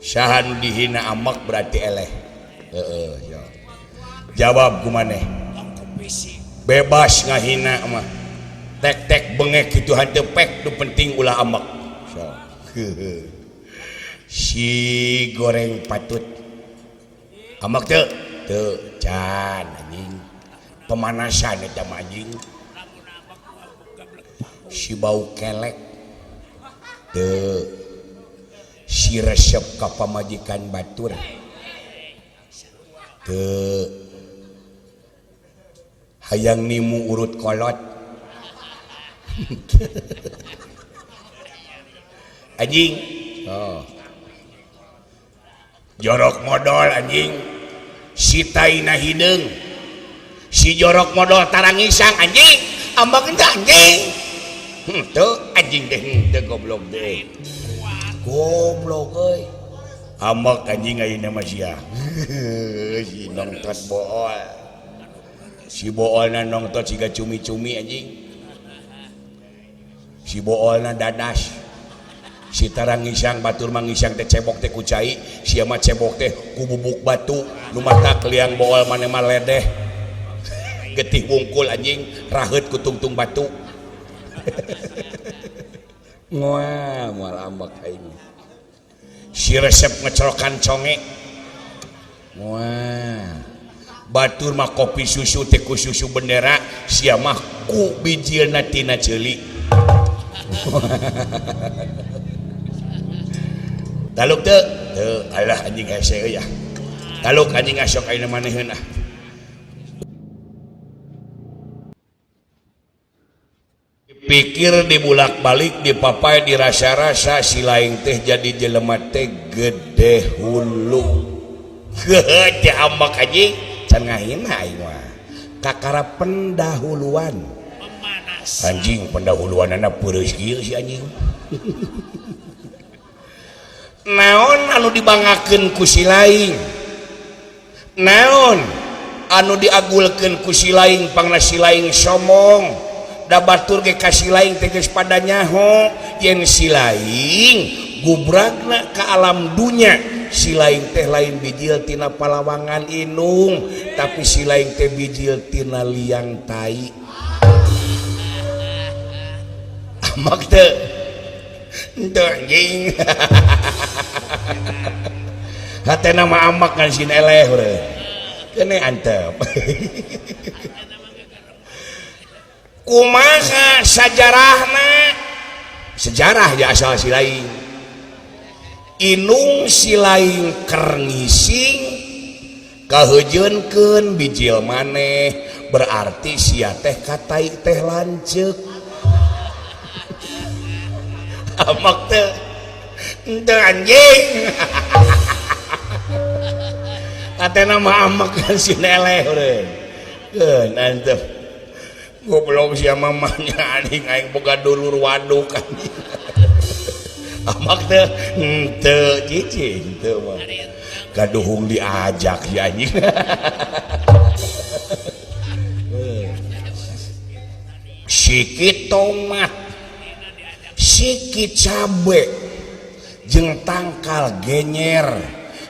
Saha nu dihina ambek berarti eleh. Heeh, ya. Jawab ku maneh. Bebas ngahina mah. Tek-tek bengek kitu henteu pek, nu penting ulah ambek. So. Si goreng patut. Ambek teu? Teu, can anjing. Pemanasan eta mah anjing. Si bau kelek. Teu. Si resep ka pamajikan batur. Teu. Hayang nimu urut kolot. Anjing. Oh. Jorok modol anjing. Si taina hideung. Si jorok modol tarangisang anjing. Ambek teh anjing. Henteu anjing teh henteu goblok teh. Goblok euy. Ambek anjing ayeuna mah sia. Si nongtot bool. Si boolna nongtot siga cumi-cumi anjing. Si boolna dadas. Si tarangisang batur mangisang teh cebok teh ku cai, sia mah cebok teh ku bubuk batu. Nu matak liang bool maneh mah ledeh. Getih wungkul anjing, raheut ku tungtung batu. Moal moal ambek aing. Si resep ngecerokan conge. Moal. Batur mah kopi susu teh ku susu bendera, sia mah ku bijilna tina ceuli. Taluk teu? Teu, alah anjing hese euy ah. Taluk anjing asok ayeuna maneheun ah. Pikir dibulak-balik dipapai dirasa-rasa si lain teh jadi jelema teh gede hulu. Heuh teh ambek anjing can ngahina aing mah. Kakara pendahuluan. Anjing pendahuluanana peureus kieu si anjing. Naon anu dibanggakeun ku si lain? Naon anu diagulkeun ku si lain pangna si lain sombong? Da batur ge ka si lain teh geus pada nyaho yen si lain gubragna ka alam dunya. Si lain teh lain bijil tina palawangan inung, tapi si lain teh bijil tina liang tai. Ambek teu? Henteu anjing. Hatena mah ambek ngan sin eleh urang. Keune antep. Kumaha sajarahna? Sejarah ya asal si lain. Inung si lain keur ngising kaheujeunkeun bijil maneh, berarti sia teh katai teh lanceuk. Ambek teu? Henteu anjing. Hatena mah ambek kan sin eleh urang. Keun antep. Goblok sia mamanya anjing aing boga dulur waduk anjing. Ambek teu? Henteu cicing teu mah. Gaduhung diajak si anjing. Sikit tomat, sikit cabe, jeung tangkal genyer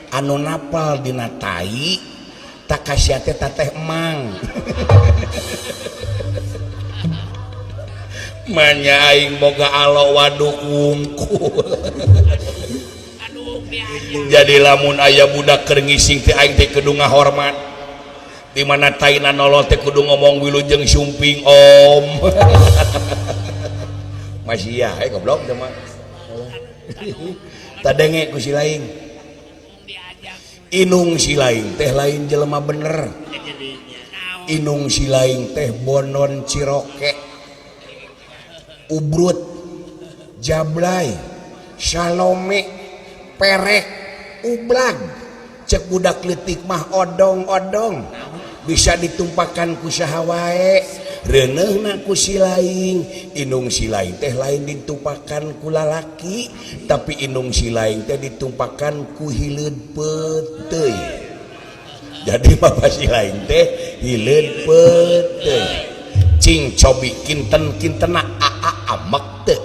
anu napal dina tai tak kasia teh tateh emang. Manya aing boga alo waduk wungkul. Jadi lamun aya budak keur ngising teh aing teh kudu ngahormat. Di mana taina nolol teh kudu ngomong wilujeng sumping om. Masih ya, goblok teh mah. Tadenge ku si lain. Inung si lain teh lain jelema bener. Inung si lain teh bonon ciroke. Ubrut, jablay, salome, perek, ublag. Cek budak leutik mah odong-odong. Bisa ditumpakan ku saha wae. Reuneuhna ku si lain. Inung si lain teh lain ditumpakan ku lalaki, tapi inung si lain teh ditumpakan ku hileud peuteuy. Jadi bapa si lain teh hileud peuteuy. Cing cobi kinten-kintena aa ambek teu.